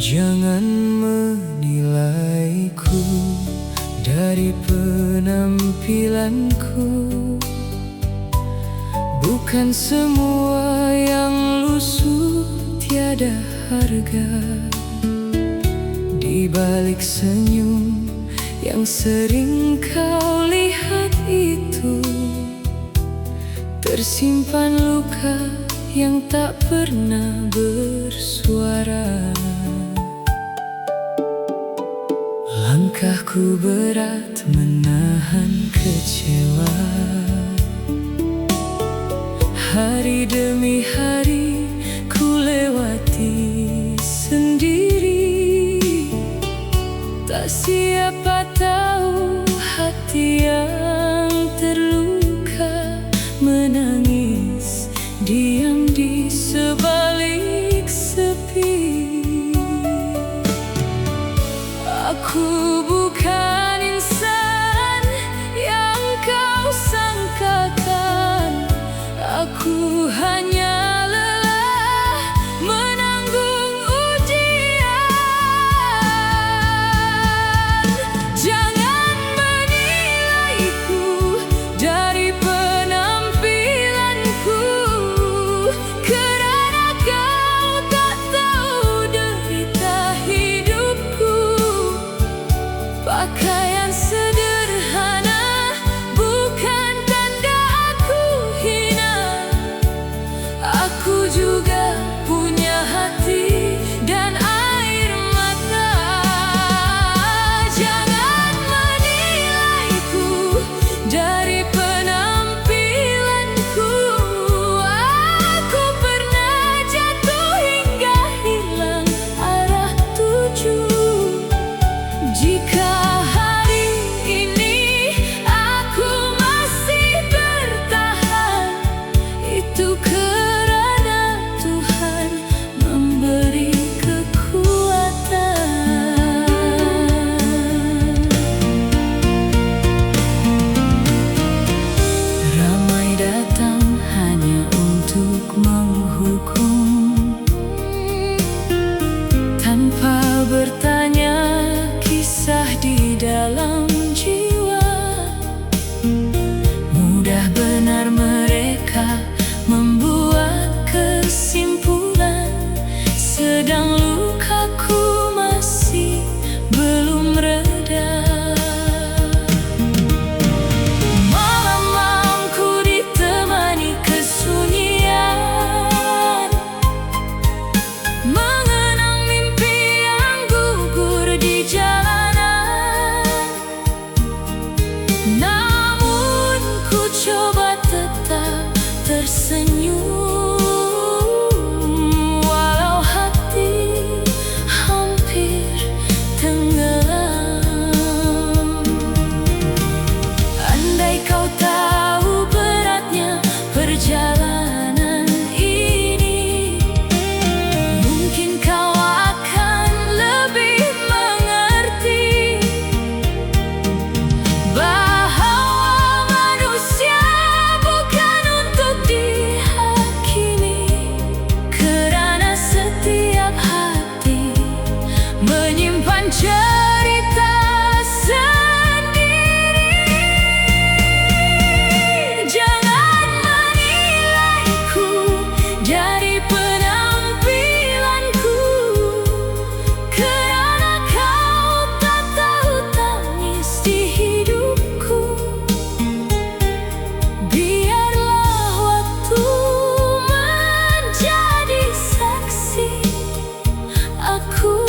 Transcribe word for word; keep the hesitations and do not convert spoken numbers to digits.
Jangan menilaiku dari penampilanku. Bukan semua yang lusuh tiada harga. Di balik senyum yang sering kau lihat itu, tersimpan luka yang tak pernah bersuara. Langkahku berat menahan kecewa. Hari demi hari ku lewati sendiri. Tak siapa tahu hati yang terluka menangis diam di sebalik sepi. Aku bukan insan yang kau sangkakan. Aku hanya lelah menanggung ujian. Jangan menilaiku dari penampilanku, karena kau tak tahu derita hidupku. Pakaian sederhana bukan tanda aku hina. Aku juga punya hati dan air mata. Jangan menilaiku dari penampilanku. Aku pernah jatuh hingga hilang arah tuju. Jika hari ini aku masih bertahan, itu karena Tuhan memberi kekuatan. Ramai datang hanya untuk menghukum, tanpa bertanya kisah di dalam jiwa. Mudah benar mereka membuat kesimpulan, sedang lukaku masih belum reda. Malam-malamku ditemani kesunyian, mengenang mimpi yang gugur di jalanan. Namun ku coba tetap tersenyum, walau hati hampir tenggelam. Andai kau tahu beratnya perjalanan ini, mungkin kau akan lebih mengerti bahwa manusia bukan untuk dihakimi, karena setiap hati menyimpan cerita sendiri. Jangan menilaiku dari penampilanku, karena kau tak tahu tangis di hidupku. Biarlah waktu menjadi saksi. Aku